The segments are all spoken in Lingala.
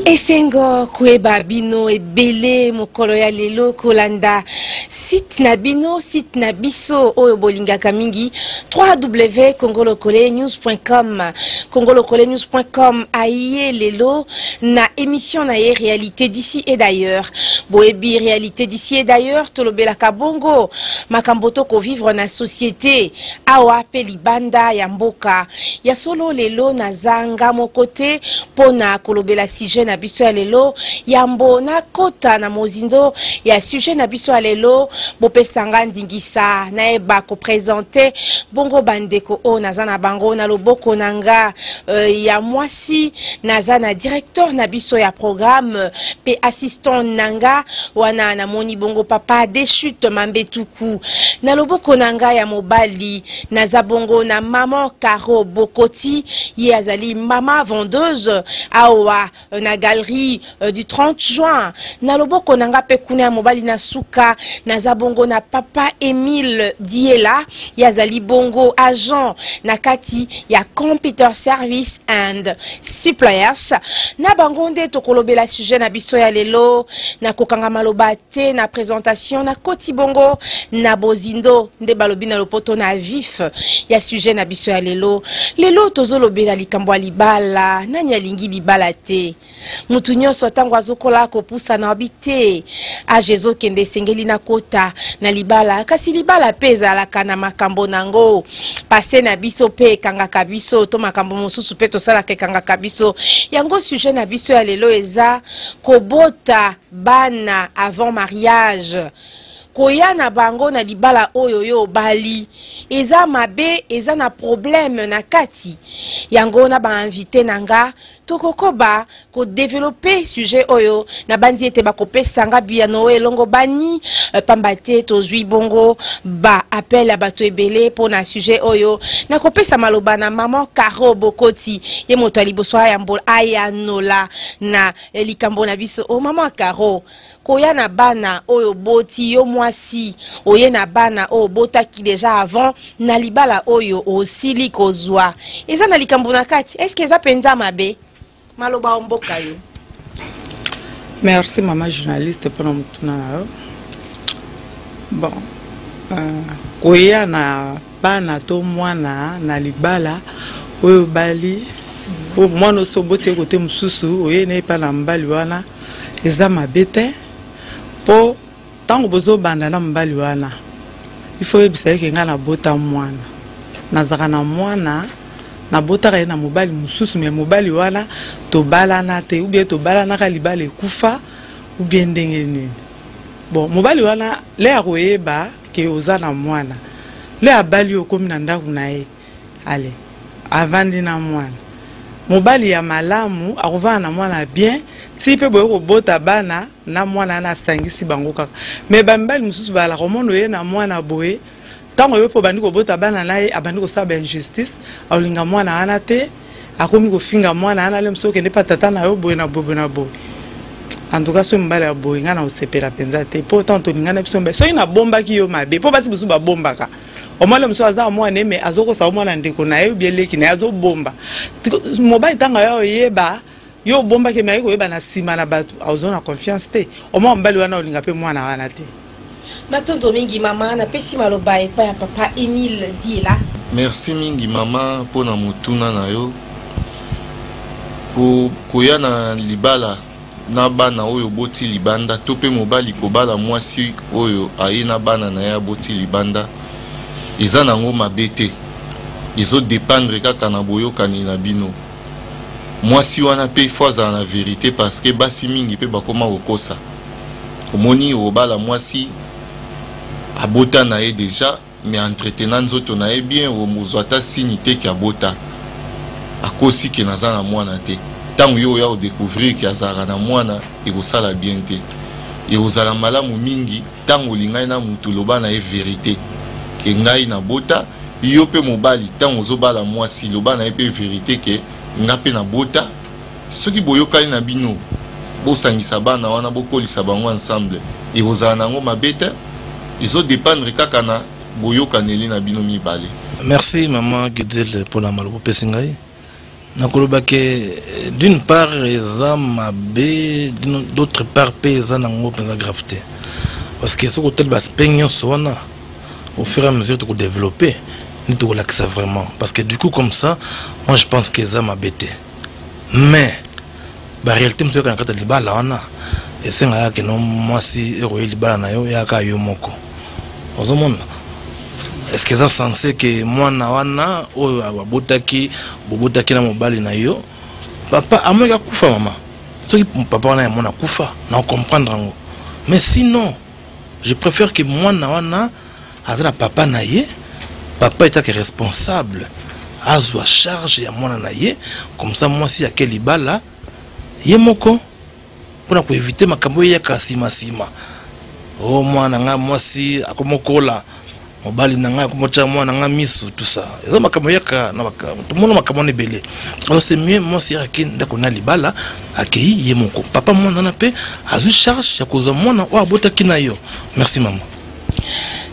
Esengo koyeba bino ebele mokolo ya lelo kolanda site na bino, site na biso oyo bolingaka mingi, www.congolokolenews.com. Congolokolenews.com aye lelo na émission na ye Réalité d'ici et d'ailleurs. Boyebi Réalité d'ici et d'ailleurs tolobelaka bongo makambo tokovivre na société awa pe libanda ya mboka. Ya solo lelo nazanga moko te mpona kolobela sujet na biso ya lelo. Yambo nakota na mozindo ya sujet na biso ya lelo, bopesanga ndingisa nayeba kopresente bongo bandeko oyo naza na bango na loboko na nga ya mwasi. Naza na directeur na biso ya programme pe assistant na nga wana, namoni bongo papa Dechute Mambetuku. Na loboko na nga ya mobali naza bongo na maman Caro Bokoti, ye azali mama vendeuse awa na galerie du 30 juin. Na loboko na nga pe kuna ya mobali na suka naza bongo na papa Emile Diela, ye azali bongo agent na kati ya Computer Service and Suppliers. Na bango nde tokolobela sujet na biso ya lelo. Na kokanga maloba te na présentation, na koti bongo na bozindo nde balobi na lopoto na vif ya sujet na biso ya lelo. Lelo tozolobela likambo ya libala. Nani alingi libala te? Mutu nyonso ntango azokola kopusana abi te, age ezokende, esengeli nakota na libala. Kasi libala mpe ezalaka na makambo nango, passé na biso mpe ekangaka biso, to makambo mosusu mpe tosalaka ekangaka biso. Yango sujet na biso ya lelo eza kobota bana avant mariage, koya na bango na libala oyo yo obali eza mabe, eza na problème na kati. Yango na ba invité na nga tokokoba kodevelope sujet oyo. Nabandi ete bakopesa nga biyano oyo elongo bani, pamba te tozwi bongo ba appel ya bato ebele mpona sujet oyo. Nakopesa maloba na maman Caro Bokoti, ye moto ya liboso ayanola na likambo na biso. O maman Caro, koya na bana oyo boti yo mwasi, oye na bana oyo botaki déjà avant na libala oyo osili kozwa, eza na likambo na kati? Est-ce que eza mpenza mabe? Maloba o mboka yo. Merci mama journaliste mpona motuna na yo. Bon, koya na bana to mwana na libala oyo bali mwana oso oboti ye kote mosusu, oye na ye epai na mobali wana, eza mabe te. Mpo ntango bozobanda na mobali wana, il faut oyebisa ye ke ngai nabota mwana, nazalaka na mwana, nabotaka ye na mobali mosusu, me mobali wana tobalana te, ou bien tobalanaka libala ekufa, ou bien ndenge nini. Bon, mobali wana le akoyeba ke oza na mwana, le abali yo, okomi na ndako na ye, ale avandi na mwana. Mobali ya malamu akovanda na mwana bien ti mpe boye kobota bana na mwana wana, asangisi bango kaka. Me bamibali mosusu bazalaka omona oye na mwana boye, ntango oyo mpo obandi kobota bana na ye, abandi kosala bainjustice, aolinga mwana wana te, akomi kofinga mwana wana, le mosusu okende mpa tata na yo boye na boye boye na boye. En tout cas, soki mobali ya boye, ngai na kosepela mpenza te, mpo ntango tolingana biso mibali, soki nabombaki yo mabe, mpo basi mosusu babombaka, omwana mosusu aza mwana ye me azokosa omwana ndeko na ye ubie leki na ye, azobomba. Mobali ntango aya oyeba yo obombaki, me aye koyeba na nsima na bato, azwa na confiance te. Omwa mobali wana olinga mpe mwana wana te. Matondo mingi mama. Napesi maloba epai ya papa Emile Diela. Merci mingi mama mpona motuna na yo. Koya na libala na bana oyo oboti libanda, to mpe mobali kobala mwasi oyo aye na bana na ye aboti libanda, eza nango mabe te. Ezodépendre kaka na boyokani na bino. Mwasi wana mpe fo azala na vérité, parce que basi mingi mpe bakoma kokosa. Omoni, obala mwasi abota na ye déjà, mais entretena nzoto na ye bien, ozwa ata signe te ke abota, akosi ke naza na mwana te. Ntango yo oya odécouvrir ke azalaka na mwana, ekosala bien te. Ekozala malamu mingi ntango olingani na mutu, loba na ye verite ke ngai nabota. Yo mpe mobali, ntango ozobala mwasi, loba na ye mpe verite ke nga mpe nabota. Soki boyokani na bino, bosangisa bana wana, bokolisa bango ensemble, ekozala na yango mabe te. Ezodépendre kaka na boyokaneli na bino mibale. Merci maman Gudel mpona maloba opesi ngai. Nakoloba ke d'une part eza mabe, d'autre part mpe eza nango mpenza grave te, parce que soki otali baaspect nyonso wana, au fur et à mesure tokodévelopper nde tokolakisa vraiment, parce que du coup comme ça, moi je pense que eza mabe te. Mais baréalité mosusu yaka na kati ya libala wana, esengaka keno mwasi ekoye libala na yo, yaka yo moko ozomona. Est-ce que eza censé ke mwana wana oyo abotaki, bobotaki na mobali na yo, papa amoki akufa, mama, soki papa wana ya mwana akufa, na comprendre yango. Mais sinon je préfère que mwana wana aza na papa na ye, papa etake responsable, azwa charge ya mwana na ye. Comme ça mwasi ake libala ye moko, mpona koéviter makambo oyo eyaka nsima nsima: o mwana nga mwasi akomokola, mobali na ngai akomotya mwana nga misu, tout ça. Eza makambo eyaka na tomona makambo wana ebele. Alors c'est mieux mwasi ake ndako na libala, akei ye moko, papa mwana wana mpe azwi charge ya kozwa mwana oyo abotaki na yo. Merci mama.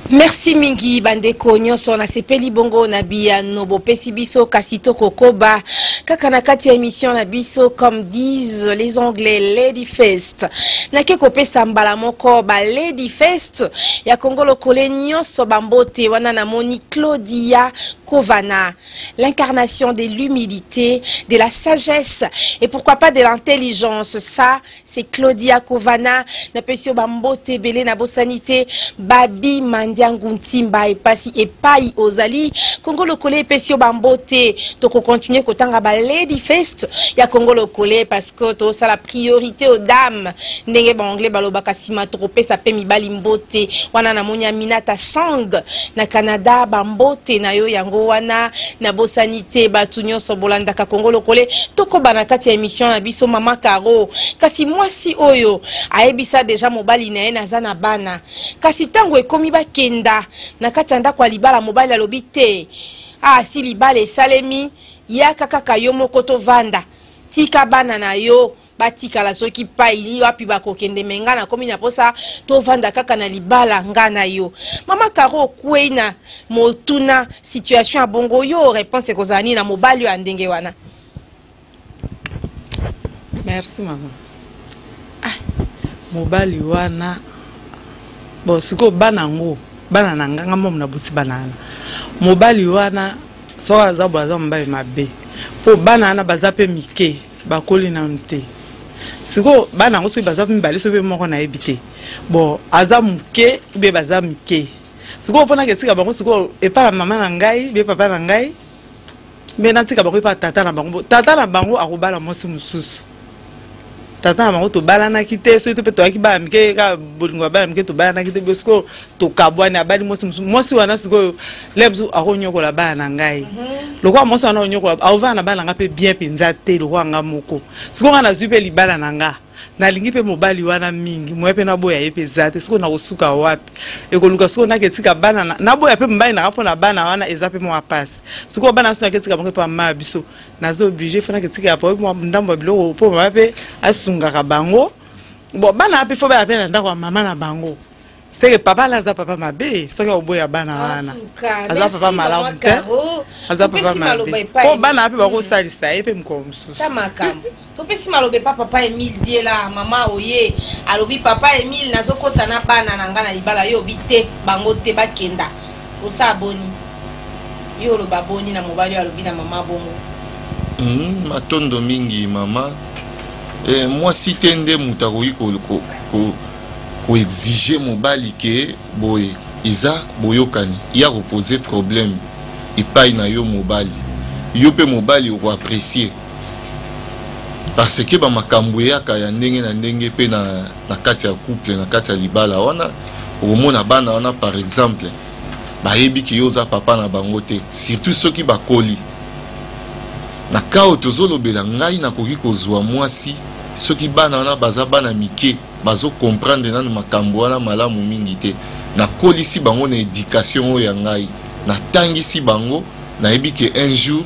Merci mingi bandeko nyonso. Nasepeli bongo na biyano bopesi biso. Kasi tokokoba kaka na kati ya émission na biso. Comme disent les Anglais, lady first. Nake kopesa mbala moko ba lady first ya Kongo Lokole nyonso bambote wana. Namoni Claudia Kovana, l'incarnation de l'humilité, de la sagesse et pourquoi pas de l'intelligence. Ça, c'est Claudia Kovana. Napesi yo bambote ebele. Nabosani te Babi Mandiangu Ntimba epasi epai ozali. Kongo Lokole epesi yo bambote. Tokocontinuer kotanga ba lady first ya Kongo Lokole, parce que tosala priorité aux dames, ndenge baanglais balobaka. Nsima tokopesa mpe mibali mbote wana. Namoni Aminata Sang na Canada, bambote na yo yango wana. Nabosani te bato nyonso bolandaka Kongo Lokole. Tokoba na kati ya émission na biso. Mama Caro, kasi mwasi oyo ayebisa deja mobali na ye: naza na bana. Kasi ntango ekomi bakenda na kati ya ndako ya libala, mobali alobi te: ah, si libala esalemi, yaka kaka yo moko, tovanda, tika bana na yo batikala soki pai wapi bakokende. Me nga nakomi na mposa tovanda kaka na libala, nga na yo. Mama Caro, okwei na motuna situation ya bongo, yo réponse ekozala nini na mobali oyo ya ndenge wana? Merci mama. Ah, mobali wana, bon, sikoyo bana yango, bana na nganga momo nabuti bana wana. Mobali wana soki aza boye, aza mobali mabe, mpo bana wana baza mpe mike, bakoli nanu te. Sikoyo bana yango soki baza mibale, soki mpe moko, nayebi te. Bon, aza moke ube baza mike. Sikoyo mponaka esika bango sikoyo epai ya mama na ngai be papa na ngai, mpe natika bango epai tata na bango. Tata na bango akobala mwasi mosusu. Tata na bango tobalanaki te, soki to mpe toyaki bana mike, kaka bolingo ya bana mike, tobalanaki te. Sikoyo tokabwani, abali mwasi mosusu. Mwasi wana sikoyo le mosusu akonyokola bana na ngai. Lokola mwasi wana akonyokola, aovanda na bana na ngai mpe bien mpenza te lokola nga moko. Sikoyo ngai nazwi mpe libala na nga, nalingi mpe mobali wana mingi, moya mpe naboya ye mpe eza te. Sikoyo nakosuka wapi? Ekoluka sikoyo nake etika bana, naboya mpe mobali nanga mpo na bana wana, eza mpe mwa pasi. Sikoyo bana biso nake etika bango mpe mama ya biso, naza obligé fo nake etika ya po mwa ndambo ya biloko mpo mama mpe asungaka bango. Bon, bana mpe fo baya mpe na ndako ya mama na bango. Seke papa na aza papa mabe soki oboya bana wana. Aza papa malamu te, aza papa mabe, mpo bana mpe bakosalisa ye mpe mokolo mosusu. Ta makambo topesi maloba epa papa Emile Diela. Mama oye alobi: papa Emile, nazokɔta na bana na ngai na libala, yo obi te, bango te bakenda. Osala boni? Yo oloba boni na mobali oyo alobi na mama bongo? Matondo mingi mama. Mwasi te nde moto akoki koexiger mobali ke boye. Eza boyokani ya kopose problème epai na yo mobali. Yo mpe mobali okoapprécier, parce que bamakambo eyaka ya ndenge na ndenge mpe na kati ya couple, na kati ya libala wana. Okomona bana wana par exemple bayebi ke yo oza papa na bango te, surtout soki bakoli. Na ka oyo tozolobela, ngai nakoki kozwa mwasi. Soki bana wana baza bana mike, bazo comprendre nanu makambo wana malamu mingi te. Nakolisi bango na education oyo ya ngai, natangisi bango, nayebi ke un jour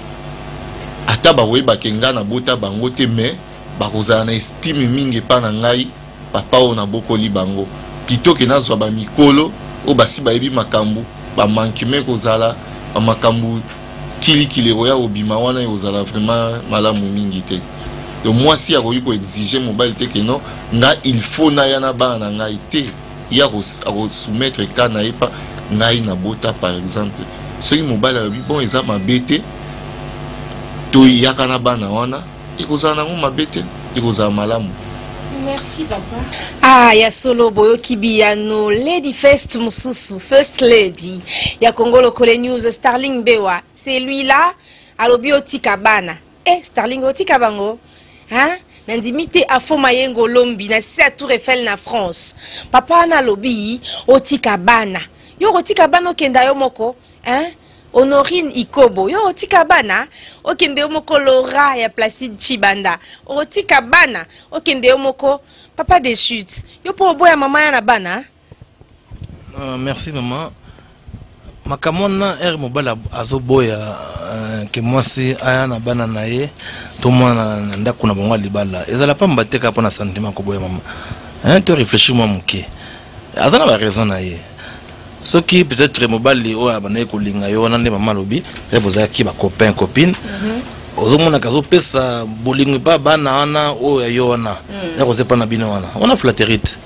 ata bakoyeba ke ngai nabota bango te, mais bakozala na estime mingi epa na ngai, papa oyo nabokoli bango, plutôt ke nazwa ba mikolo oyo basi bayebi makambo, ba manquement ekozala, ba makambo kilikili ekoya kobima wana, ekozala vraiment malamu mingi te. Donc mwasi akoki ko exiger mobali te ke non, nga il faut naya na bana na ngai te. Ye akosoumettre cas na ye pa ngai nabota par exemple. Soki mobali alobi bon eza mabe te, toyaka na bana wana, ekozala nango mabe te, ekozala malamu. Merci papa. Ah ya solo boyoki biyano Lady First mususu First Lady ya Congo Lokole News Starling Bewa, c'est lui là alobi otika bana. Eh Starling otika bango. Hein? Nandimi te afo mayengo lombi na se ya Tour Eiffel na France. Papa wana alobi otika bana. Yo otika bana okenda yo moko, hein? Honorine Ikobo, yo otika bana okende yo moko. Laura ya Placide Chibanda, otika bana okende yo moko. Papa des chutes, yo po oboya mama ya na bana? Merci maman. Makambo wana ere mobali azoboya ke mwasi aya na bana na ye to mwana na ndako na bango ya libala, ezala pamba te kaka mpo na sentiment koboya mama. Hein, to réfléchir mwa moke, aza na baraison na ye. Soki peut-être mobali oyo abandaki kolinga yo wana nde mama alobi e bozalaki bacopain copine, ozomonaka azopesa bolingo epa bana wana oyo ya yo wana ya kozepa na bino wana, wana flatterie te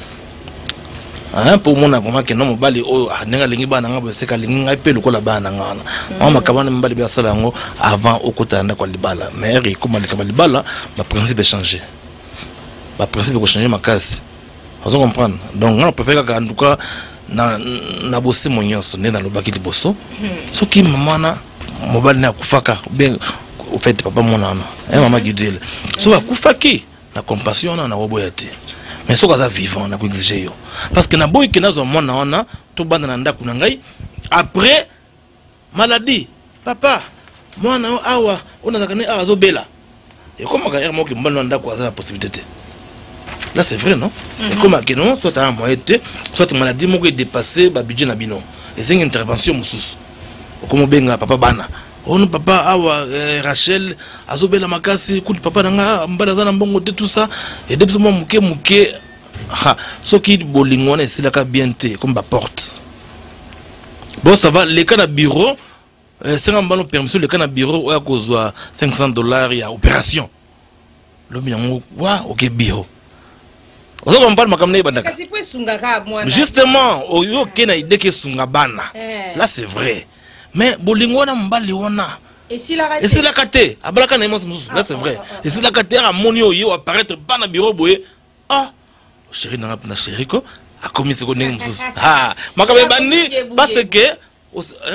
mpo omona vraiment ke no mobali oyo ndenge alingi bana nga boye, seka alingi ngai mpe lokola bana na nga wana. Wana makambo wana mibali mpe asala yango avant okota na ndako ya libala. Mais ere ekóma likambo ya libala, baprincipe echange, baprincipe ekochange makasi, ozo comprendre. Donc nga na préfère kaka, en tout cas na bosemo nyonso nde nalobaki liboso, soki mama wana mobali ne akufaka bien, au fait papa mwana wana, mama Gidele, soki akufaki na compassion wana nakoboya te. Mais soki aza vivant, nakoexige yo, parce que naboyi ke nazwa mwana wana tobanda na ndako na ngai, après maladie, papa mwana yo awa oyo nazalaka ne awa azobela. Ekomaka ere moko mobali na ndako aza na possibilité te. Là c'est vrai, non? Ekomaka non, soit aa moyen te, soit maladie moko edépasse babudget na bino, ezengi intervention mosusu, okoma obenga papa bana ono, papa awa Rachel azobela makasi, kutu papa na nga mobali aza na mbongo te, tout ça ede biso mwa moke moke. Ha, soki bolingo wana esilaka bien te, comme baporte bon, ça va leka na bureau, senga mbano permission, leka na bureau oyo akozwa 500 $ ya opération, lobi yango wa oke bureau, oza comprendre makambo na ebandaka. Kasi po esungaka mwana. Justement, oyo oke na idée ke esunga bana. Là c'est vrai, mais bolingo wana mobali wana esilaka te. Esilaka te, abalaka na ye mwasi mosusu. Là c'est vrai, esilaka te. Amoni oyo ye apparaître bana bureau boye, ah chéri nanga na chéri ko akomi siko ndenge mosusu. Ah, makambo ebandi parce que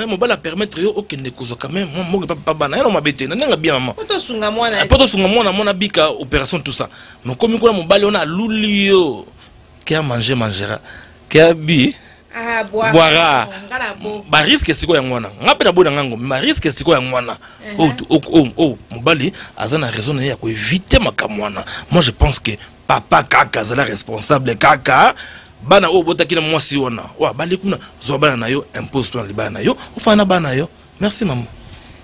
mobali apermettre yo okende kozwa quand même mwa mbongo epa papa bana ye, no mabe te na ndenge bien mama. Po tosunga mwana. Po tosunga mwana, mwana bika opération, tout ça. Mais okomi kuna, mobali wana aluli yo ke a manger mangera, ke abi Ah, boira. Boira. Nga na bo. Barisque sikoyo yango wana, nga mpe naboyi na ngango, mais barisque sikoyo yango wana oyo mobali aza na raison na ye ya koevite makambo wana. Moi je pense que papa kaka azala responsable, kaka bana oyo obotaki na mwasi wana oyo abali kuna, zwa bana na yo, impose to na libala na yo, ofana na bana na yo. Merci mama.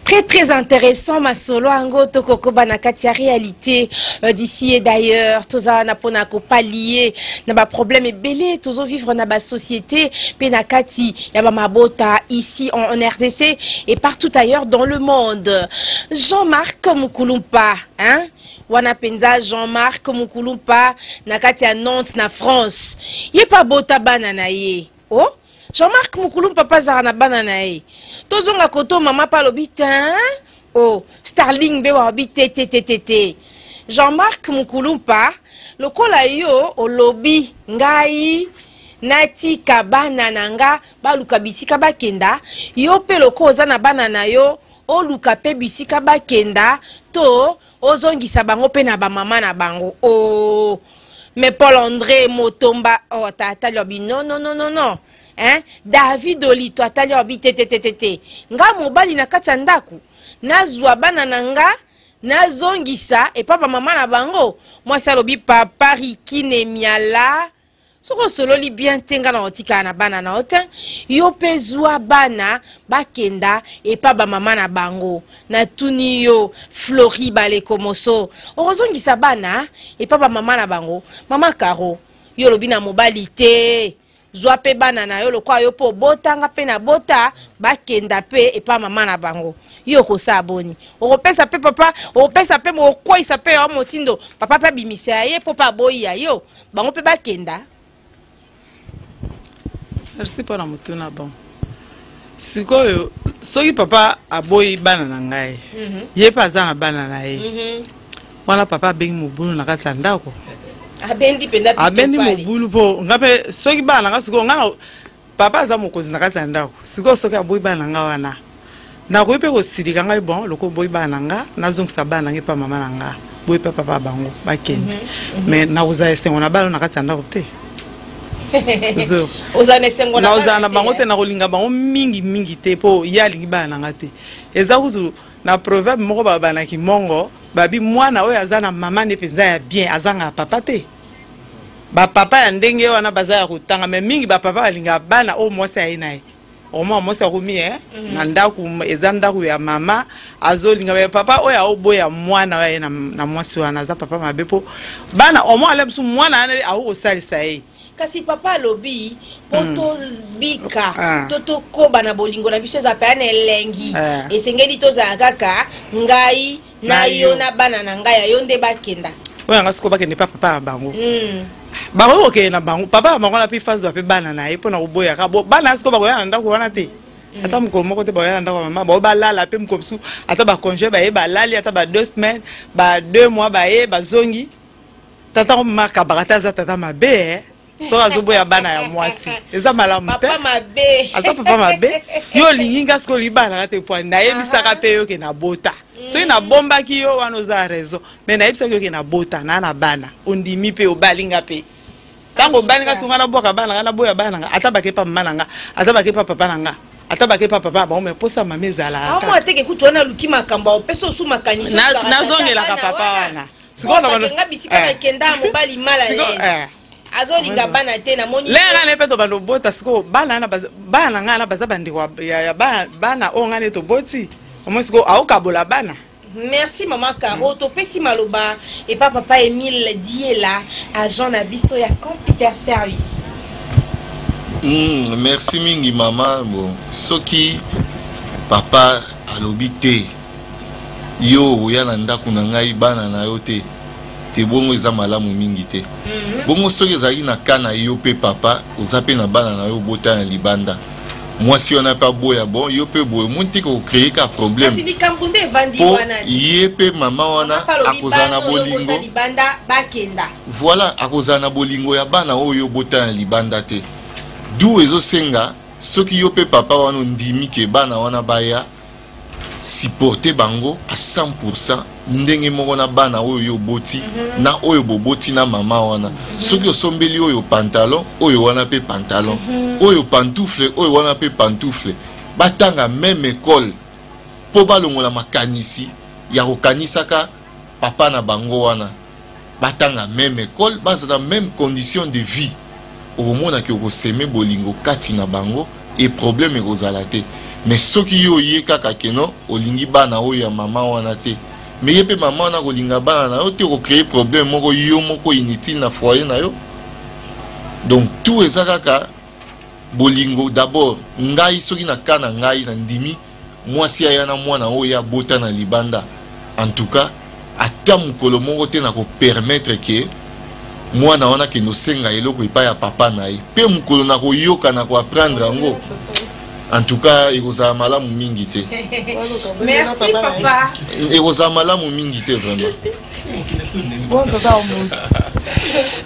Très très intéressant masolo yango. Tokokoba na kati ya réalité d'ici et d'ailleurs. Tozala na mpona kopallier na baproblème ebele tozovivre na basociété mpe na kati ya bamabota ici en RDC et partout ailleurs dans le monde. Jean-Marc Mukulumpa, hein? Wana mpenza Jean-Marc Mukulumpa na kati ya Nantes na France, ye mpe abota bana na ye. Oh Jean-Marc Mukulumpa mpe azalaka na bana na ye. Tozonga koto mama mpe alobi te oh Starling mpe balobi te te te te te. Jean-Marc Mukulumpa, lokola yo olobi ngai natika bana na nga baluka bisika bakenda, yo mpe lokola oza na bana na yo, oluka mpe bisika bakenda to ozongisa bango mpe na bamama na bango. Oh mais Paul André Motomba, oh tata alobi non non non non non, hein? David Olito atali, alobi te te te te te, nga mobali na kati ya ndako nazwa bana na nga. Nazongisa epa ba mama na bango. Mwasi alobi papa Ricky Nemiala soki osololi bien te nga na otikala na bana na yo te, yo mpe zwa bana bakenda epa ba mama na bango. Natuni yo Flory Balekomoso, okozongisa bana epa ba mama na bango? Mama Caro, yo olobi na mobali te, zwa mpe bana na yo lokola yo mpe obota, nga mpe nabota, bakenda mpe epa mama na bango. Yo okosala boni? Okopesa mpe papa, okopesa mpe, okokweisa mpe ya motindo papa mpe abimisa ya ye mpo mpe aboyi ya yo, bango mpe bakenda. Merci mpo na motuna. Bon, sikoyo soki papa aboyi bana na ngai, ye mpe aza na bana na ye, wana papa abengi mobulu na kati ya ndako. Abendi mpenza. Abendi mobulu, mpo nga mpe soki bana na nga sikoyo, nga na papa aza mokonzi na kati ya ndako. Sikoyo soki aboyi bana na nga wana, nakoki mpe kosilika ngai. Bon, loko oboyi bana na nga, nazongisa bana na ngai mpa mama na nga, boyi mpe papa bango bakende, mais nakozala esengo na bana na kati ya ndako te. Ozala na esengo? Nakozala na bango te, nakolinga bango mingi mingi te, mpo ye alingi bana na nga te. Eza kutu na proverbe moko babanaki mongo, babi mwana oyo aza na mama nde mpenza ya bien azangaka papa te. Bapapa ya ndenge wana baza ya kotanga, mais mingi bapapa balingaka bana oyo mwasi aye na ye. Omwa mwasi akomi na ndako, eza ndako ya mama, azolinga. Mais papa oyo aoboya mwana oyo aye na mwasi wana aza papa mabe, mpo bana omwa ala biso mwana wana akoki kosalisa ye. Kasi papa alobi mpo tobika to tokoba na bolingo na biso, eza mpe na elengi, esengeli tozala kaka ngai na yo na bana na ngai, ya yo nde bakenda. Oyo yanga sikoyo bakende mpa papa na bango, bakoki kokende na bango papa na bango wana mpe fazwa mpe bana na ye mpona koboyaka bana. Sikoyo bakoya na ndako wana te, ata mokolo moko te. Bakoya na ndako ya mama bao balala mpe mokolo mosusu, ata bacongé baye balali ata ba 2 semaines, ba 2 mois, baye bazongi. Tata ngo mama akabaka te, aza tata mabe. Soki azoboya bana ya mwasi, eza malamu te. Aza papa mabe. Yo olingi nga, soki olingi bana nanga te, po nayebisaka mpe yo ke nabota. Soki nabombaki yo wana, oza raison, mais nayebisaki yo ke nabota naa na bana, ondimi mpe obalinga. Mpe ntango obalinga, soki nga nabwaka bana nga, naboya bana nga, ata bake pa mama na nga, ata bake pa papa na nga, ata bake pa papa na bango, mais posa mama ezalaka. Amwa teke kutu wana aluki makambo, opesa osu makanisi. Nazongelaka papa wana. Sikoyo bisika nakenda, mobali mal à l'aise, azolinga bana te, namoni. Lere na mpe tobanda obota sikoyo bana bana na ngai wana baza bandeko ya bana oyo ngai nde toboti. Omoi sikoyo aokabola bana. Merci mama Caro. Topesi maloba epa papa Emile Diela, agent na biso ya computer service. Merci mingi mama. Bon, soki papa alobi te, yo oya na ndako na ngai, bana na yo te te, bongo eza malamu mingi te. Bongo soki ezalaki na ka na yo mpe papa oza mpe na bana na yo obota na libanda, mwasi wana mpe aboya, bon, yo mpe boye omoni te kocréer ka problème. Likambo nde evandi po wana. Ye mpe mama wana akozala na bolingo libanda bakenda. Voilà, akozala na bolingo ya bana oyo obota na libanda te. Du ezosenga soki yo mpe papa wana ondimi ke bana wana baya, supporter bango à 100% ndenge moko na bana oyo yo oboti na oyo boboti na mama wana. Soki osombeli oyo pantalon, oyo wana mpe pantalon, oyo pantoufle, oyo wana mpe pantoufle, batanga même école mpo balongola makanisi ya kokanisaka papa na bango wana. Batanga même école, bazala même condition de vie, okomonaki okosemer bolingo kati na bango e problème ekozala te. Mais soki yo oye kaka keno olingi bana oyo ya mama wana te, mais ye mpe mama wana kolinga bana na yo te, okocréer problème moko yo moko inutile na foyer na yo. Donc tout eza kaka bolingo d'abord. Ngai soki na ka na ngai, nandimi mwasi aya na mwana oyo abota na libanda, en tout cas ata mokolo moko te na kopermettre ke mwana wana akende osenga eloko epai ya papa na ye. Mpe mokolo na koyoka na koapprendre yango, en tout cas ekozala malamu mingi te. Merci papa. Ekozala malamu mingi te vraiment.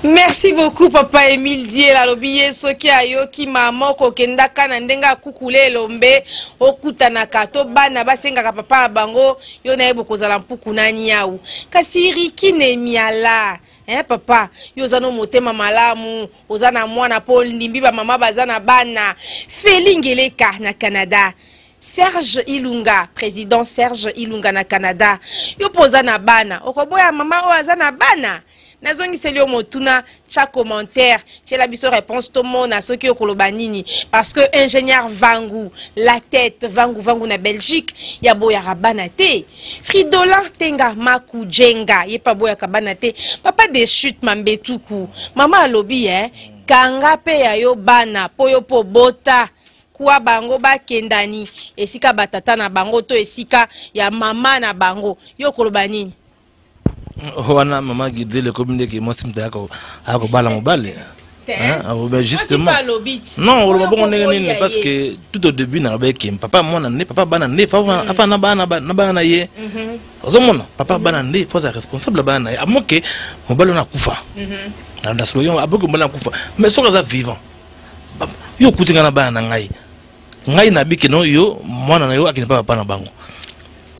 Merci beaucoup papa Emile Diel. Alobi ye soki ayoki mama okokendaka na ndenge akukula elombe, okutanaka to bana basengaka papa ya bango, yo na ye bokozala mpuku na niau. Kasi Riki Nemiala, eh, papa, yo oza no motema malamu, oza na mwana mpo ndimbi bamama baza na bana. Feli Ngeleka na Canada. Serge Ilunga, président Serge Ilunga na Canada. Yo mpo oza na bana, okoboya mama oyo aza na bana? Nazongiseli yo motuna, tya commentaire, tiela biso réponse tomona soki okoloba nini. Parce que ingénieur Vangu, la tête Vangu Vangu na Belgique, ya boyaka bana te. Fridolin Tenga Maku Jenga, ye pa boyaka bana te. Papa des chutes Mambetuku, mama alobi eh, kanga pe ya yo bana po yo po bota kwa bango bakendani esika batata na bango to esika ya mama na bango. Yo koloba nini? Wana mama Gidele ekomi ndeke mwasi moto akobala mobali. Hein, justement non, oloba bongo ndenge nini? Parce que tout au début nalobaki papa mwana nde papa bana nde afa na bana na bana na ye. Ozomona papa bana nde faut aza responsable bana na ye, amoke mobali wana akufa na solo, aboki mobali akufa. Mais soki aza vivant, yo okuti ngai na bana na ngai, ngai nabiki no yo mwana na yo akende mpa papa na bango,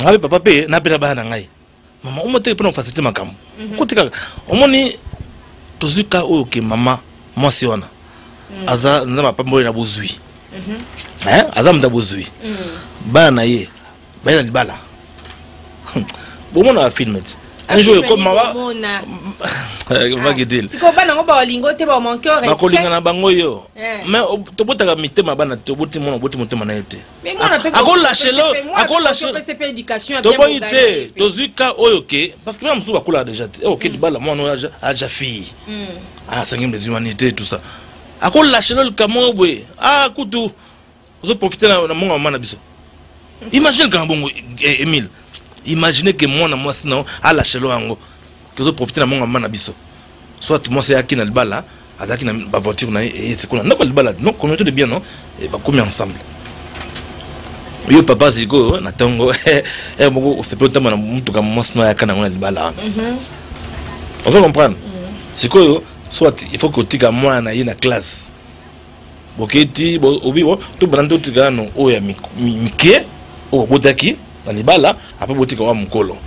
ngai mpe papa mpe na mpe na bana na ngai. Mama omo te mpona kofacilite makambo okoti kaka omoni tozwi ka oyo ke mama mwasi wana aza Nzambe apamboli na bozwi, aza moto ya bozwi, bana na ye baye na libala. Bomona bafilme ti un jour ekoma vakidile. Sikoyo bana yango baolingo te, bamanke respect. Bakolinga na bango yo, mais tobotaka mitema bana te. Oboti mwana, oboti motema na ye te, akolâcher, akolâcher. Toboyi te, tozwi ka oyo ke parce que bana mosusu bakolaka déjà te. Oke libala, mwana oyo aja fille ah cinquième des humanités, tout ça, akolâcher lo likambo moko boye. Ah kutu ozoprofite na monga mama na biso. Imagine kaka bongo, Emile, imagine ke mwana mwasi na alâcher lo yango ke ozoprofite na monga mama na biso. Soit mwasi ayaki na libala, azalaki na bavoiture na ye, esikola ndako ya libala, non, communauté de bien, non, bakomi ensemble. Yo papa sikoyo na ntongo moko osepeli otamba na motuka mwasi no ayaka nango na libala wana, ozo comprendre? Sikoyo soit il faut kotika mwana na ye na classe, boketi obi tobanda nde otika nano oyo ya mike oyo babotaki na libala, après botika wa mokolo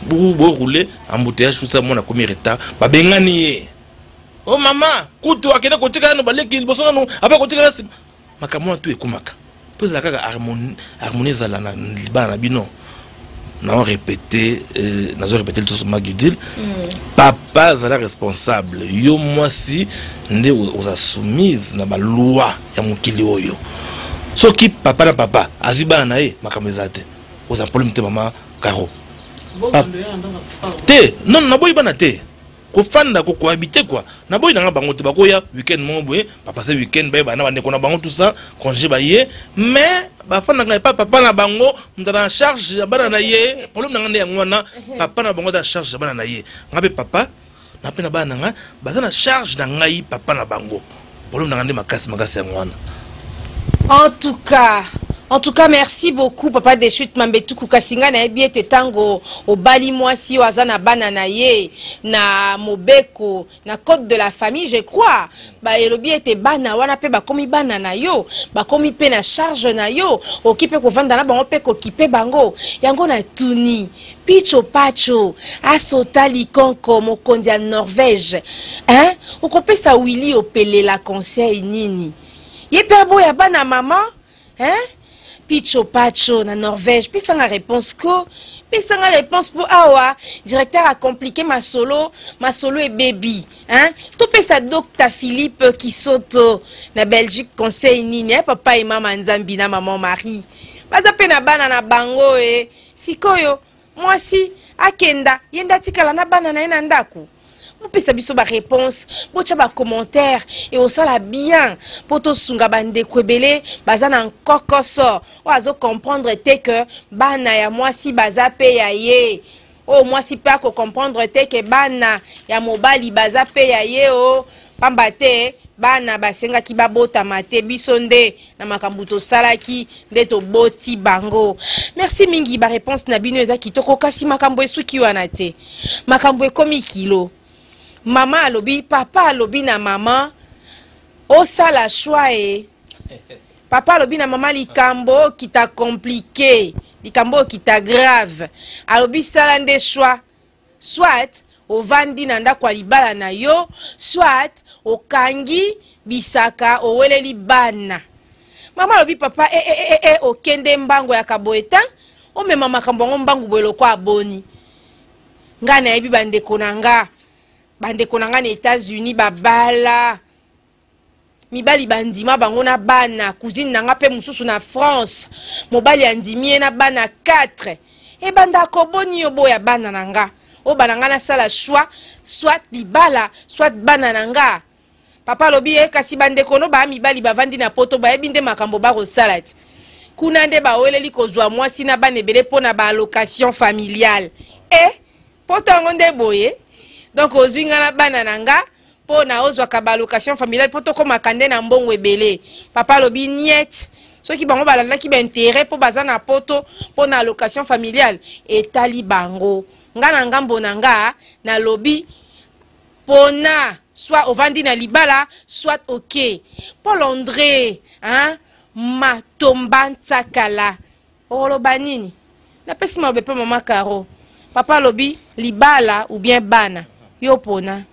boroule embouteillage, tout ça, mwana akomi retard, babengani ye. O mama kutu akende kotika nano baleki liboso nano, après kotika na nsima. Makambo wana tu ekomaka mpo ezala kaka harmonie ezala na libala na bino. Nao répété, nazo répété lisusu, Magidil, papa azala responsable. Yo mwasi nde oza soumise na baloi ya mokili oyo. Soki papa na papa azwi bana na ye, makambo eza te, oza problème te. Mama Caro te, non, naboyi bana te kofanda kocohabite kua, naboyi nanga bango te. Bakoya weekend moko boye, bapase weekend, bayeba na bandeko na bango, tout ça, congé baye, mais bafandaka epa papa na bango, moto aza na charge ya bana na ye. Problème nanga nde yango wana. Papa na bango aza na charge ya bana na ye, nga mpe papa na mpe na bana na ngai baza na charge na ngai papa na bango. Problème nanga nde makasi makasi yango wana. En tout cas, merci beaucoup, papa Deshut Mambetuku. Kasi ngai nayebi ete ntango obali mwasi oyo aza na bana na ye, na mobeko, na code de la famille, je crois, baelobi ete bana wana mpe bakomi bana na yo, bakomi mpe na charge na yo, oki mpe kovanda na bango mpe kokipe bango. Yango natuni Picho Pacho asota likonko, mokonzi ya Norvège, hein? Okopesa Willi opelela conseil nini? Ye mpe aboya bana mama, hein? Picho Pacho na Norvège, pesanga réponse ko, pesanga réponse mpo awa directeur acompliqué masolo, masolo ebebi, hein? Topesa Dr Philippe Kisoto na Belgique conseil nini, hein? Papa et mama Nzambi na mama Marie baza mpe na bana na bango e sikoyo mwasi akenda, ye nde atikala na bana na ye na ndako. Bopesa biso baréponse, botya bacommentaire, eosala bien mpo tosunga bandeko ebele baza na nkokoso oyo azocomprendre te ke bana ya mwasi baza mpe ya ye, oyo mwasi mpe akocomprendre te ke bana ya mobali baza mpe ya ye. O pamba te bana basengaki babotama te, biso nde na makambo tosalaki nde toboti bango. Merci mingi, baréponse na bino eza kitoko. Kasi makambo esuki wana te, makambo ekomi kilo. Mama alobi, papa alobi na mama: osala choix e. Papa alobi na mama likambo okita compliqué, likambo okita grave. Alobi: sala nde choix, soit ovandi na ndako ya libala na yo, soit okangi bisaka oweleli bana. Mama alobi papa e e e e okende mbango ya kaboye ta omema makambo yango mbangu boye lokwa aboni. Nga nayebi bandeko na nga, bandeko na nga na Etats-Unis babala mibali bandima bango na bana. Cousine na nga mpe mosusu na France, mobali andimi ye na bana 4. Ebanda koboni yo boya bana na nga, oyo bana nga nasala choix, soit libala soit bana na nga. Papa alobi ye kasi bandeko no baa mibali bavandi na poto bayebi nde makambo bakosala ti kuna nde baweleli kozwa mwasi na bana ebele mpo na baallocation familiale. E poto yango nde boye, donc ozwi nga na bana na nga mpo na ozwaka baallocation familiale mpo tokomaka nde na mbongo ebele. Papa alobi niet, soki bango balandaki baintérêt mpo baza na poto mpo na allocation familiale etali bango. Nga na ngambo na nga nalobi pona soit ovandi na libala soit ok. Paul André hein, Matomba Ntsakala okoloba nini? Napesi maloba epa mama Caro. Papa alobi libala ou bien bana, yo pona.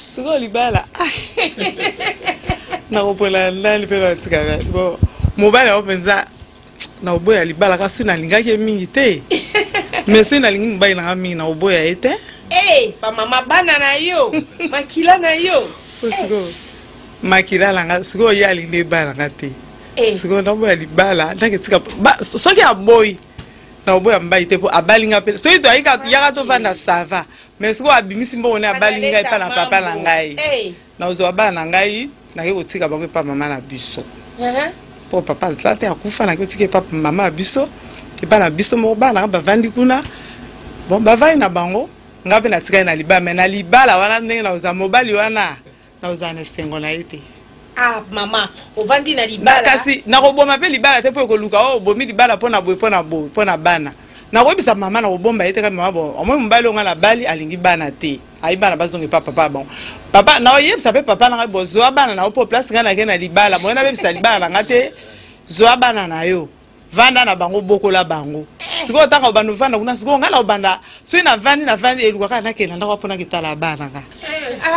Sikoyo libala nakopona nani mpe natikaka bon mobali yango mpenza nakoboya libala kasi soki nalingaki ye mingi te, mais soki nalingi mobali nanga mingi nakoboya ye te. Hey, bamama bana na yo makila na yo. Po sikoyo makila nanga, sikoyo ye alingi nde bana nanga te. Sikoyo naboya libala ndake tika soki aboyi nakoboya mobali te mpo abali nga mpe soki toyaka yaka tovanda sava, mais sikoyo abimisi mbongo ne abali ngai epa na papa na ngai, nazwa bana na ngai nake kotika bango epa mama na biso mpo papa aza te, akufa. Nake kotika epa mama na biso, epa na biso moko. Bana nanga bavandi kuna, bon, bavandi na bango, ngai mpe natikali na libala. Mais na libala wana ndenge nakozala mobali wana, nakozala na esengo na ye te. Ah mama, ovandi na libala. Kasi nakoboma mpe libala te mpo ekoluka oyo obomi libala mpo na boye, mpo na boye, mpo na bana. Nakoyebisa mama, nakobomba ye te. Kaka mama, bon, omoi mobali oyo ngai nabali alingi bana te, ayi bana bazonga epa papa. Bango papa, nakoyebisa mpe papa na ngai, bozwa bana na yo mpo place ngai nake na libala boye, nabebisa libala na ngai te. Zwa bana na yo, vanda na bango, bokola bango. Sikoyo ntango obanda ovanda kuna, sikoyo ngai na obanda soki navandi navandi eluka kaka nakende ndako mpo naketala bana nga.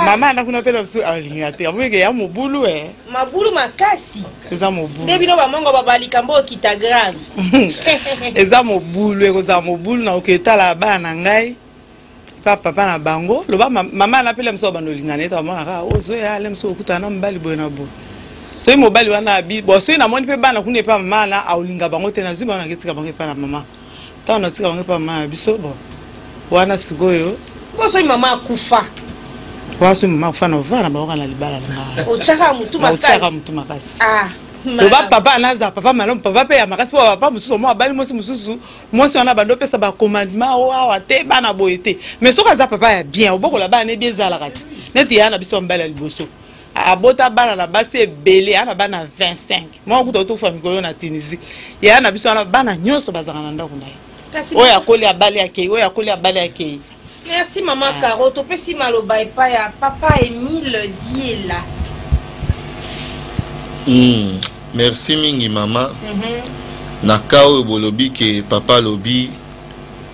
Mama anda kuna mpe na biso alinga te, amoyeke ya mobulu e. Mabulu makasi. Eza mobulu. Nde bino bamongo baba likambo okita grave. Eza mobulu, ekozala mobulu. Na oketala bana na ngai pa papa na bango, loba mama na pele mosusu bando olingana ete bamona kaka ozoya ale mosusu okutana na mobali boye na boye. Soki mobali wana abi bon, soki namoni mpe bana kuna epa mama na aolinga bango te, nazwi bango naketika bango epa na mama. Ntango natika bango epa mama na biso, bon, wana sikoyo bo soki mama akufa? Wana soki mama akufa, na ovanda bango kaka na libala na nga. Otyaka motu makasi. Otyaka motu makasi. Ah, loba papa naza papa malamu, papa mpe ya makasi, mpo papa mosusu omo abali mwasi mosusu, mwasi wana bando opesa bacommandement o awa te, bana boye te. Mais soki aza papa ya bien, obokola bana nebi ezalaka ti neti ya na biso ya mobali ya liboso abota bana na basi ebele, aa na bana 25. Moko kuta otokufa mikolo na Tunisie. Ya na biso wana bana nyonso bazalaka na ndako na ye, oyo akoli abali akei, oyo akoli abali akei. Merci mama Caro. Topesi maloba epai ya papa Emile Diela. Merci mingi mama. Na ka oyo bolobi ke papa alobi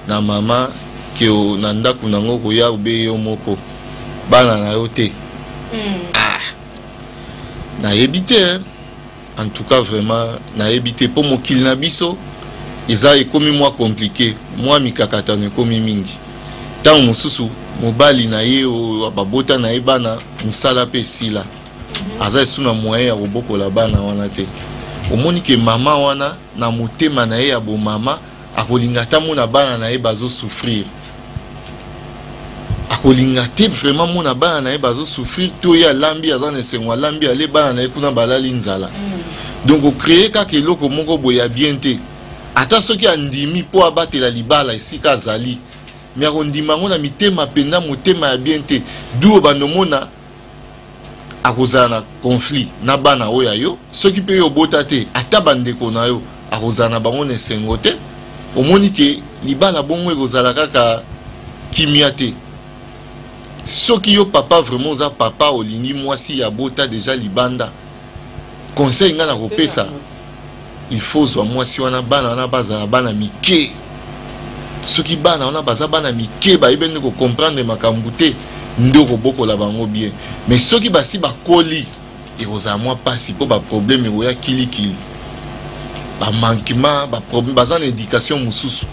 na mama ke na ndako nango koya obe yo moko, bana na yo te. Ah, nayebi te eh. En tout cas vraiment nayebi te mpo mokili na biso eza ekomi mwa compliqué, mwa mikakatano ekomi mingi. Ntango mosusu mobali na ye oyo babota na ye bana, mosala mpe esila, aza esu na moyen ya kobokola bana wana te. Omoni ke mama wana na motema na ye ya bomama akolinga ata mona bana na ye bazosouffrir, akolinga te vraiment mona bana na ye bazosouffrir to ye alambi, aza na esengo, alambi ale, bana na ye kuna balali nzala. Donc ocreye kaka eloko moko boye ya bien te. Ata soki andimi mpo abatela libala esika azali, me akondima yango na mitema mpenza motema ya bien te. Du obanda omona akozala na conflit na bana oyo ya yo, soki mpe yo obota te, ata bandeko na yo akozala na bango na esengo te. Omoni ke libala bongo ekozala kaka kimia te. Soki yo papa vraiment oza papa, olingi mwasi ya bota deja libanda, conseil ngai nakopesa, il faut ozwa mwasi wana bana wana bazala bana mike. Soki bana wana baza bana mike, bayebi nde kocomprendre makambo te, nde okobokola bango bien. Mais soki basi bakoli, Ekozala mwa mpasi mpo baproblème ekoya kilikili, bamanquement, baproblème, baza na éducation mosusu,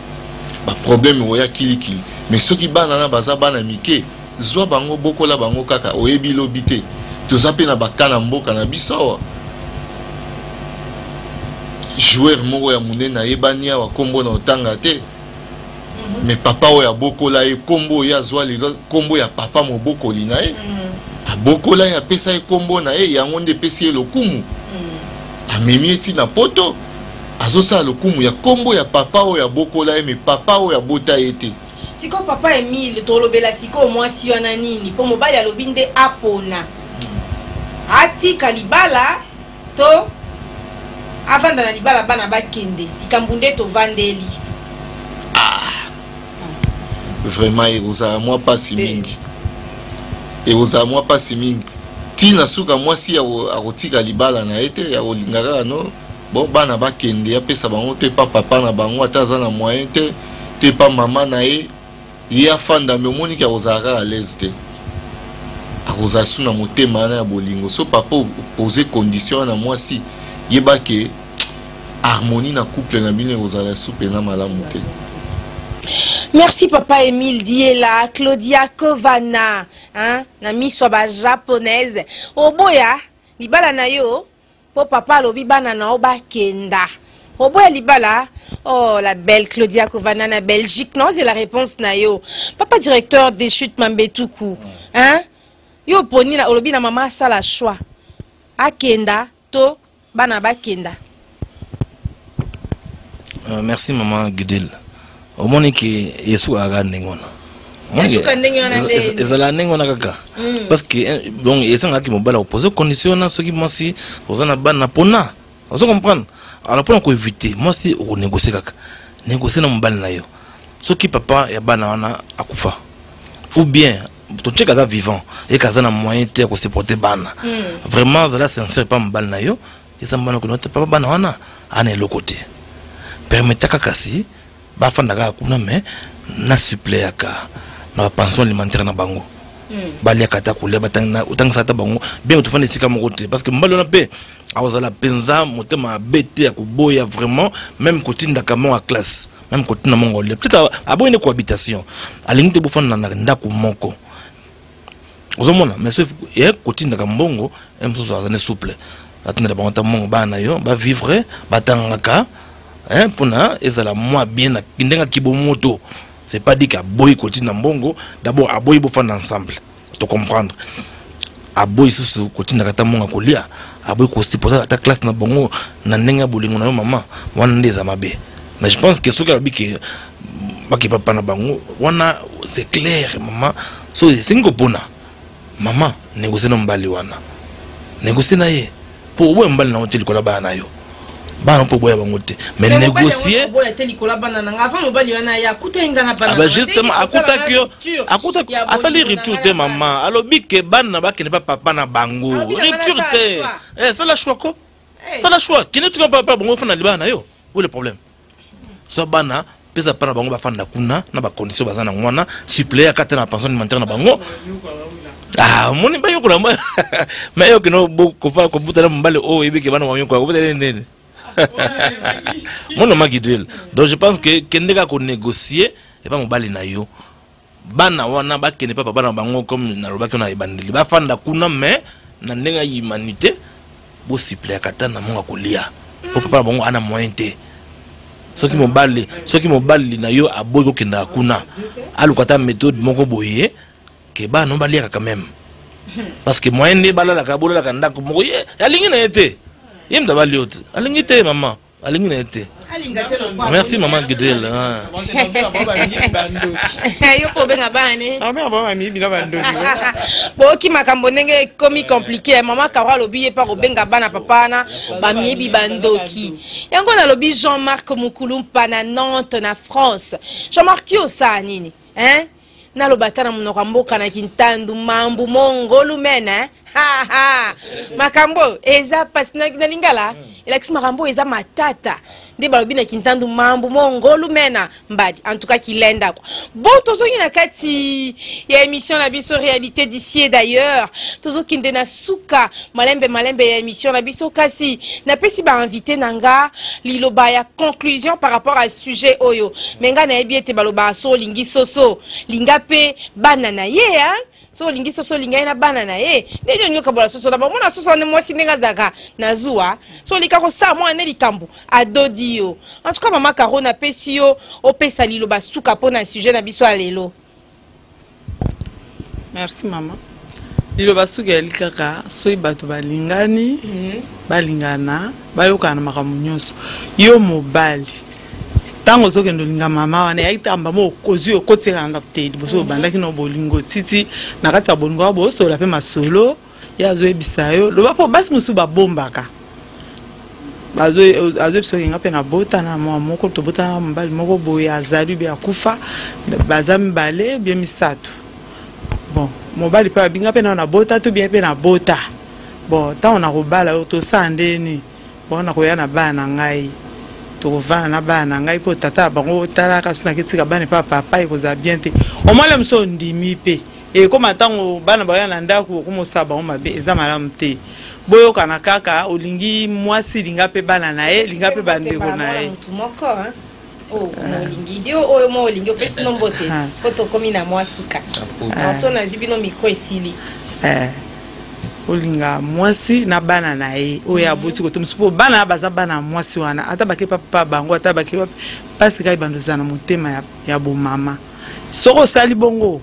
baproblème ekoya kilikili. Mais soki bana na baza bana mike, zwa bango, bokola bango kaka, oyebi lobi te. Toza mpe na baka na mboka na biso awa, joueur moko ya monene ayebani awa, nkombo na otanga te, mais papa oyo abokola ye, nkombo oyo azwa lelo, nkombo ya papa mobokoli na ye, abokola ye, apesa ye nkombo na ye, yango nde epesi ye lokumu. Amemi ye ntina poto, azosala lokumu ya nkombo ya papa oyo abokola ye, mais papa oyo abota ye te. Sikoyo papa Emile, tolobela sikoyo mwasi wana nini? Mpo mobali alobi nde apona atika libala to avanda na libala, bana bakende. Likambo nde tovandeli. Vraiment, ekozala mwa mpasi mingi, ekozala mwa mpasi mingi. Ntina suka, mwasi akotika libala na ye te, akolinga kaka no bon, bana bakende, apesa bango te pa papa na bango, ata aza na moyen te, te pa mama na ye, ye afanda. Me omoniki akozala kaka l'aise te, akozala su na motema wana ya bolingo. So papa opose condition wana, mwasi, yeba ke harmonie na couple na bino ekozala su mpenza malamu te. Merci papa Emile Diela. Claudia Kovana, hein? Na miso ya bajaponaise, oboya libala na yo mpo papa alobi bana na yo bakenda, oboya libala? Oh, la belle Claudia Kovana na Belgique, naozela réponse na yo. Papa directeur des chutes Mambetuku, hein? Yo oponi na olobi na mama asala choix, akenda to bana bakenda. Merci maman Gudil. Omoni ke esukaka kaka ndenge wana. Esuka ndenge wana nde? Ezala ndenge wana kaka, parce que donc esengaki mobali akopose condition wana. Soki mwasi oza na bana, mpona ozo comprendre, alors mpona koéviter, mwasi okonégocie kaka, négocie na mobali na yo. Soki papa ya bana wana akufa, ou bien totieka aza vivant, eka aza na moyen te ya kosupporter bana, vraiment azala sincère pa mobali na yo. Eza mobali okende te, papa bana wana ana eloko te, permetaka kasi bafanda kaka kuna, mais na suppléaka na bapension alimentaire na bango, baliaka ata kolia, otangisa ata bango bien, tofanda esika moko te. Parce que mobali wana mpe akozala mpenza motema mabe te ya koboya vraiment même kotindaka mongo ya classe, même kotinda mongo olia. Peut-être aboyi nde cohabitation, alingi te bofanda na ndako moko, ozomona. Mais soki ye kotindaka mbongo ye mosusu aza ne souple, atindela bango ata mbongo, bana na yo bavivre, batangaka, mpona ezala mwa bien na ndenge akibomoto. C'est pas dit qu'aboyi kotinda mbongo. D'abord aboyi bofanda ensemble, to comprendre. Aboyi susu kotindaka ata mbongo ya kolia, aboyi kosupporter ata classe na bango na ndenge ya bolingo na yo mama, wana nde eza mabe. Mais je pense que soki alobi ke bakepa pa na bango wana, c'est clair mama. So esengi kopona, mama, négocie na mobali wana, négocie na ye, mpo oboya mobali na yo te likolo ya bana na yo, bana mpo oboya bango te, mais négocie. Oboya te likolo ya bana na nga. Avant mobali wana ye akutaki nga na bana. Ah, justement, akutaki yo, akutaki, asali rupture te mama. Alobi ke bana bakende pa papa na bango, rupture te. Eh, sala choix ko, sala choix, kende tika papa bango fana libala na yo. Où est le problème? So bana, pesa pa na bango, bafanda kuna na bacondition baza nango wana, suppléer ata na pension alimentaire na bango. Ah, omoni, bayokola, mais yo kino kofa kobutana mobali oyo oyebi ke bana bayokola, kobutana nini mona makidil. Donc je pense que kende kaka konégocier epa mobali na yo, bana wana bakende mpa papa na bango, comme nalobaki na ebandeli, bafanda kuna, mais na ndenge ya humanité, bosuppliaka ata na mongo ya kolia, po papa na bango ana moyen te. Soki mobali na yo aboyi kokendaka kuna, aluka ata méthode moko boye ke bana baliaka quand même, parce que moyen nde balalaka, bolalaka ndako moko, ye alingi na ye te, ye moto abali yo te, alingi te mama, alingi na ye te. Merci mama Gidel. Yo mpo obenga bana boyoki makambo ndenge ekomi compliqué. Mama Karo alobi ye mpa kobenga bana papa wana bamiyebi bandoki. Yango nalobi Jean-Marc Mokulu mpa na Nantes na France. Jean-Marc, yo osala nini, hein? Naloba ata na monoko ya mboka na Kintandu, mambu mongolu mene. Ha, ha. Makambo eza pasi na, na lingala elakisi makambo eza matata nde balobi na kintandu mambu mongolu mena mbadi en tout cas kilenda quoi. Bon, tozongi na kati ya émission na biso réalité d'ici et d'ailleurs, tozokende na suka malembe malembe ya émission na biso, kasi napesi ba invité na nga liloba ya conclusion par rapport à sujet oyo. Me nga nayebi ete balobaka so olingi soso linga mpe bana na ye, hein? So olingi soso olinga ye na bana na ye, ndenge olingi okabola soso na bamona soso wana mwasi ndenge azalaka na zuwa, so olika kosala mwana ne likambo adodi yo. En tout cas mama Caro, napesi yo opesa liloba suka mpo na sujet na biso ya lelo. Merci mama. Liloba suka eyali kaka soki bato balingani, balingana, bayokana na makambo nyonso. Yo mobali, ntango ozokende olinga mama wana, eyaki tamba mo okozwi okotiseka na ndako te. Liboso obandaki na bolingo, titi na kati ya bolingo wana bosolola mpe masolo, ye azoyebisa yo loba, mpo basi mosusu babombaka. Azoyebisa okenga mpe nabotana mwa moko, tobotana na mobali moko boye, azali be akufa, baza mibale bie misato. Bon, mobali mpe abinga mpe nao nabota to bien mpe nabota. Bon, ntango nakobala oyo tosala ndeni, bon, nakoya na bana na ngai, tokovanda na bana na ngai mpo tata ya bango otalaka. So naketika bana epa papa, ekozala bien te. Omwale mosu ondimi mpe ekóma ntango bana baya na ndako, okoma osala bango mabe, eza malamu te. Boyokana kaka, olingi mwasi, linga mpe bana na ye, linga mpe bandeko na ye. Motu moko, hein? Oh, molingi yo oyo mo olingi opesi no mbote mpo tokomi na mwa suka. So nazwi bino micro esili. Olinga mwasi na bana na ye oyo aboti koto mosusu, mpo bana baza bana ya mwasi wana, ata bake papa bango, ata bake wapi, mpasi kaka ebanda ozala na motema ya bomama. Soki osali bongo,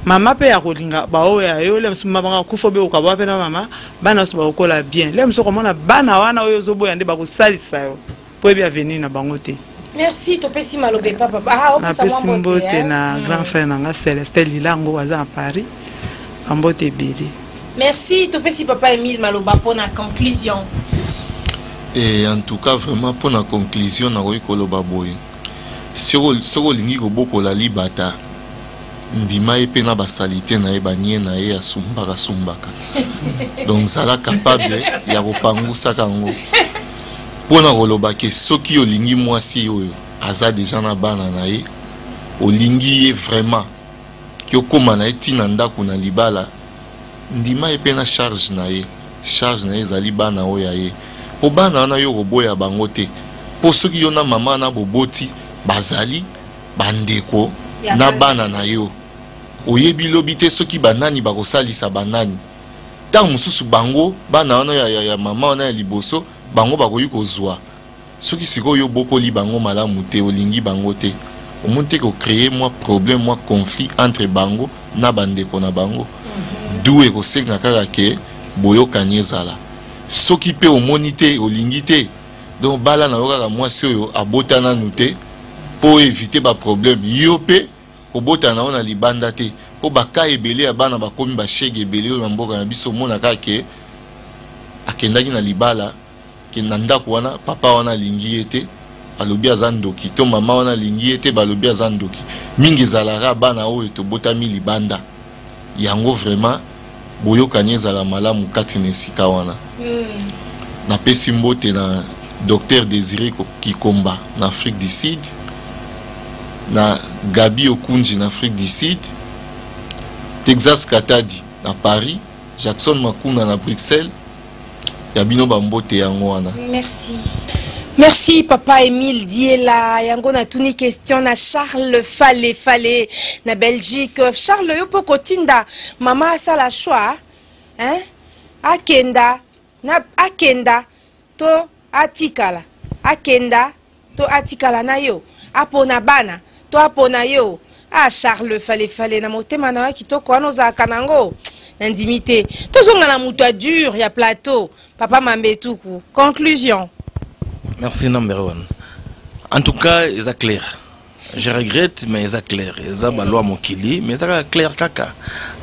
mama mpe ya kolinga baoyo ya yo, le mosusu mama akufa obe okabwa mpe na mama, bana nyonso bakokola bien. Le mosusu okomona bana wana oyo ozoboya nde bakosalisa yo, mpo yebi avenir na bango te. Merci, topesi maloba epa papa. Ah, opesa mwa napesi mbote na grand frère na nga Celestin Lilango, aza na Paris, bambote ebele. Merci, topesi papa Emile maloba mpona conclusion. Et en tout cas vraiment, mpona conclusion nakoki koloba boye: soki olingi kobokola libata, ndima ye mpe na basaleté na ye, banie na ye asumbaka sumbaka. Donc zala capable ya kopangusaka yango. Mpona koloba ke soki olingi mwasi oyo aza deja na bana na ye, olingi ye vraiment ki okóma na ye ntina ndako na libala, ndima ye mpe na charge na ye. Charge na ye ezali bana oyo ya ye, mpo bana wana yo koboya bango te, mpo soki yo na mama na boboti, bazali bandeko ya na bana. Bana na yo, oyebi lobi te soki banani bakosalisa banani. Ntango mosusu bango bana wana ya mama wana ya liboso, bango bakoki kozwa. Soki sikoyo obokoli bango malamu te, olingi bango te, omoni te kocréer mwa problème, mwa conflit entre bango na bandeko na bango. Du ekosenga kaka ke boyokani ezala. Soki mpe omoni te, olingi te, donc bala na yo kaka mwasi oyo abota nanu te, mpo éviter baproblème. Yo mpe kobota na yo na libanda te, mpo baka ebele ya bana bakomi bashege ebele oyo na mboka na biso. Omona kaka ke akendaki na libala, ke na ndako wana papa wana alingi ye te, alobi aza ndoki, to mama wana alingi ye te, balobi aza ndoki. Mingi ezalaka bana oyo tobotami libanda. Yango vraiment boyokani ezala malamu kati na esika wana. Napesi mbote na docteur Désiré Kikomba na Afrique du Sud, na Gabi Okunji na Afrique du Sud, Texas Katadi na Paris, Jackson Makuna na Bruxelles. Ya bino bambote yango wana. Merci. Merci papa Emile Diela. Yango natuni question na Charles Fale Fale na Belgique. Charles, yo po kotinda mama asala choix, hein? Akenda na akenda to atikala, akenda to atikala na yo, apona bana to apona yo. Ah Charles Fale Fale, na motema na yo kitoko wana ozalaka nango, nandimi te tozonga na moto ya dur ya plateau, papa Mambetuku, conclusion. Merci number one. En tout cas, eza clair. Je regrette, mais eza clair. Eza baloi mokili, mais eza kaka clair kaka.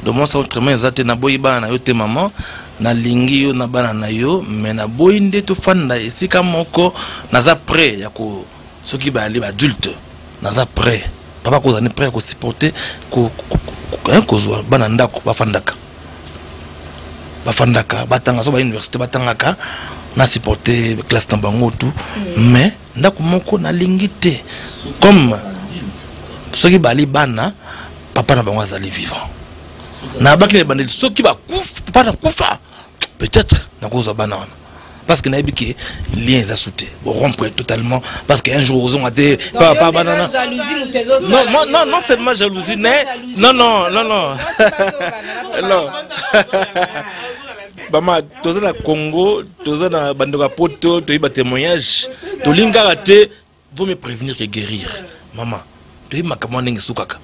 Donc moi ça autrement eza te. Naboyi bana na yo te maman, nalingi yo na bana na yo, mais naboyi nde tofanda esika moko. Naza prêt ya ko soki bayali baadulte, naza prêt, papa kozala prêt ya kosupporter kozwa bana ndako bafandaka. Bafandaka, batanga, so ba université batangaka, na supporter classe na bango tout. Mais ndako moko nalingi te, comme soki bali bana, papa na bango azali vivant. Nabaki na ebandeli, soki bakufa, papa na kufa, peut-être nakozwa bana wana, parce que nayebi ke lien eza su te, borompre totalement, parce que un jour ozonga te papa bana na. Non, non, non, non seulement jalousie, mais non, non, non, non, non, bama toza na Congo, toza na bandeko ya Poto, toyebi batémoignage. Tolingi kaka te, vaut mieux prévenir que guérir. Mama, toyebi makambo wana ndenge esukaka.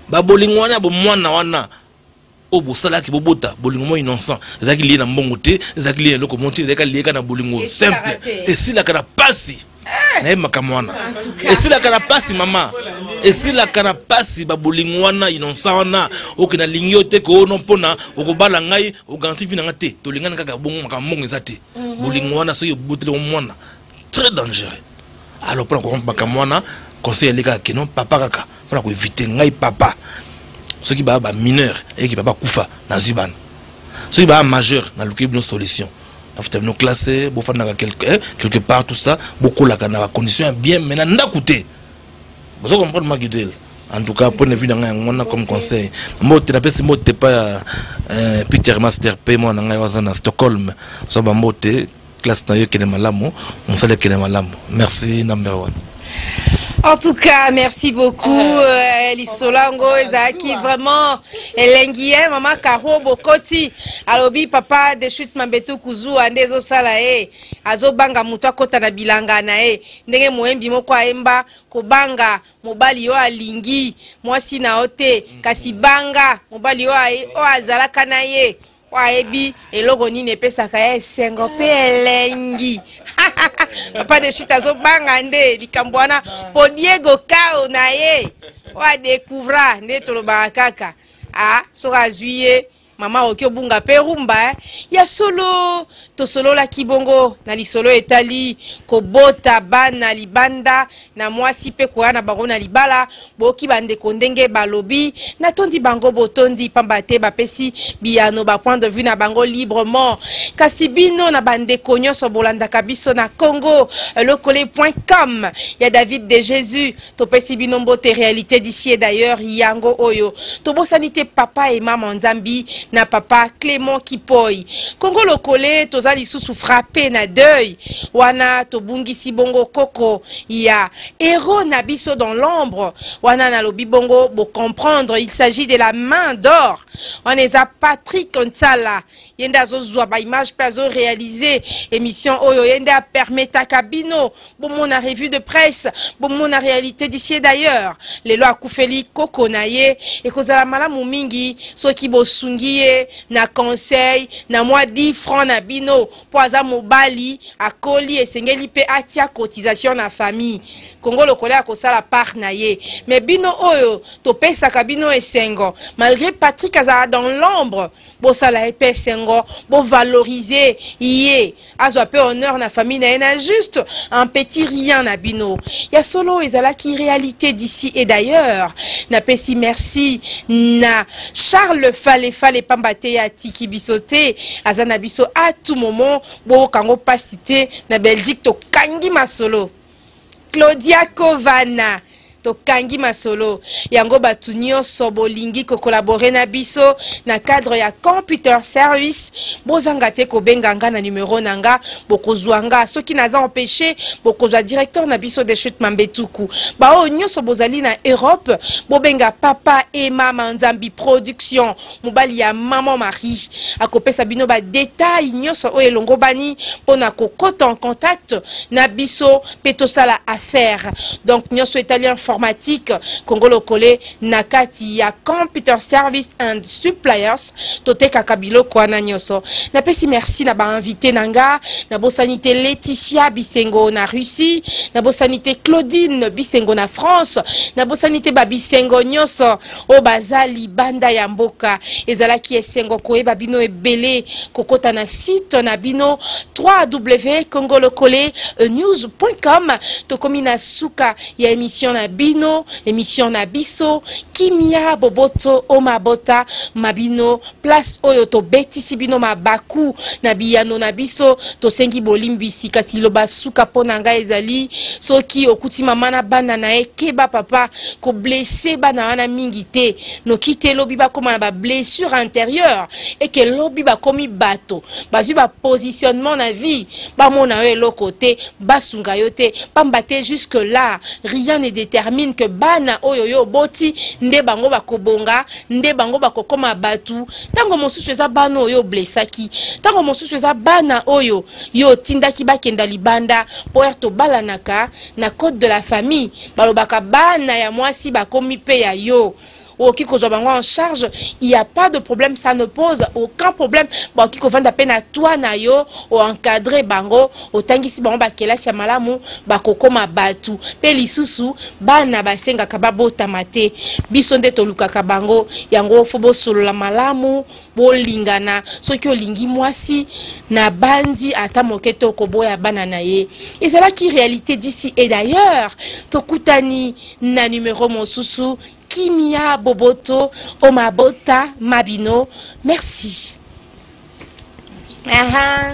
Babolingo wana ya bomwana wana oyo bosalaki, bobota bolingo mo innocent, ezalaki lié na mbongo te, ezalaki lié na eloko mo te, ezalaki lié kaka na bolingo simple. Esilaka na pasi. Nayebi makambo wana, esilaka na pasi, mama, esilaka na pasi. Babolingo wana innocent wana, oke nalingi yo te, ko no mpona okobala ngai, ogaranti vie na nga te, tolingani kaka bongo, makambo mbongo eza te. Bolingo wana, soki oboteli mwana, très dangereux. Alors mpona korompe makambo wana, conseil elekaka keno papa kaka mpona koéviter ngai papa, soki baa bamineur, eyeki papa kufa, nazwi bana. Soki baa majeur, naluki bino solution, nafuta bino classe, bofandaka quelque part, tout ça, bokolaka na bacondition ya bien, mais na ndako te. Bozo comprendre, Magidel? En tout cas, point de vue na ngai yango wana comme conseil. Mbote napesi, mbote pa ya Peter Master p, mwana na ngai aza na Stockholm. So bambote, classe na yo ekende malamu, mosala ekende malamu. Merci, number one. En tout cas, merci beaucoup. Lisolo yango ezalaki vraiment elengi ye. Mama Caro Bokoti alobi papa de chute Mambetu kuzuwa nde ezosala ye, azobanga moto akɔta na bilanga na ye, ndenge moyembi moko ayemba: kobanga mobali oyo alingi mwasi na yo te, kasi banga mobali oyo azalaka na ye, oyo ayebi eloko nini epesaka ye esengo mpe elengi. Papa de chute azobanga nde likambo wana, po Diego Kao na ye oyo adécouvra nde tolobaka kaka a soki azwi ye, mama okoki obunga mpe rumba. Ya solo, tosololaki bongo na lisolo etali kobota bana libanda na mwasi mpe koya na bango na libala. Boyoki bandeko ndenge balobi. Natondi bango botondi, pamba te bapesi biyano, bapoint de vue na bango librement. Kasi bino na bandeko nyonso bolandaka biso na Congo lokole.com ya David de Jésus, topesi bino mbote. Réalité d'ici et d'ailleurs yango oyo. Tobosani te papa et mama Nzambi na papa Clément Kipoi. Congo Lokole toza lisusu frappé na deuil wana. Tobungisi bongo koko ya héros na biso dans l'ombre wana. Nalobi bongo, bocomprendre, il s'agit de la main d'or wana, eza Patrick Ntsala. Ye nde azozwa baimage mpe azoréalise émission oyo. Ye nde apermetaka bino bomona revue de presse, bomona réalité d'ici et d'ailleurs. Lelo akufeli koko na ye. Ekozala malamu mingi soki bosungi ye na conseil na mwa 10 francs na bino, mpo aza mobali akoli, esengeli mpe atia cotisation na famille. Kongo lokola ya kosala part na ye, mais bino oyo topesaka bino esengo, malgré Patrick azala dans l'ombre, bosala ye mpe esengo, bovalorize ye, azwa mpe honneur na famille na ye na juste un petit rien na bino. Ya solo, ezalaki réalité d'ici et d'ailleurs. Napesi merci na Charles Falefale, pamba te ye atiki biso te, aza na biso à tout moment. Boyokango mpasi te. Na Belgique tokangi masolo, Claudia Kovana, tokangi masolo yango. Bato nyonso bolingi kocollaborer na biso na cadre ya computer service, bozanga te kobenga nga na numero na nga. Bokozwa nga, soki naza empêché, bokozwa directeur na biso de chute Mambetuku. Baoyo nyonso bozali na Europe, bobenga papa e mama Nzambi Production, mobali ya mama Marie, akopesa bino badetail nyonso oyo elongo bani mpona kokota en contact na biso mpe tosala affaire. Donc nyonso etali informatique, Kongo Lokole na kati ya computer service and suppliers, totekaka biloko wana nyonso. Napesi merci na bainvité na nga. Nabosani te Laetitia Bisengo na Russie, nabosani te Claudine Bisengo na France, nabosani te babisengo nyonso oyo baza libanda ya mboka. Ezalaki esengo koyeba bino ebele. Kokota na site na bino www congolokole news.com. Tokomi na suka ya émission na biso. bino, émission na biso, kimia boboto o mabota mabino, place oyo tobetisi bino mabaku na biyano na biso, tosengi bolimbisi, kasi liloba suka mpo na ngai ezali soki okuti mama na bana na ye, keba papa, koblesse bana wana mingi te, noki te lobi bakóma na bablessure intérieure eke lobi bakomi bato bazwi bapositionnement na vie, bamona yo eloko te, basunga yo te, pamba te jusque là rien ne détermine que bana oyo yo oboti nde bango bakobonga, nde bango bakokoma bato. Ntango mosusu eza bana oyo oblessaki, ntango mosusu eza bana oyo yo otindaki bakenda libanda, mpo ere tobalanaka na code de la famille balobaka bana ya mwasi bakomi mpe ya yo, okoki kozwa bango en charge, il y a pas de problème, ça ne pose aucun problème. Bakoki kovanda mpe na toi na yo, oencadre bango, otangisi bango bakelasi ya malamu, bakokoma bato. Mpe lisusu bana basengaka babotama te, biso nde tolukaka bango. Yango fo bosolola malamu, bolingana. Soki olingi mwasi na bandi ata moke te, okoboya bana na ye. Ezalaki Réalité d'ici et d'ailleurs, tokutani na numero mosusu. Kimia boboto omabota mabino, merci. Aha.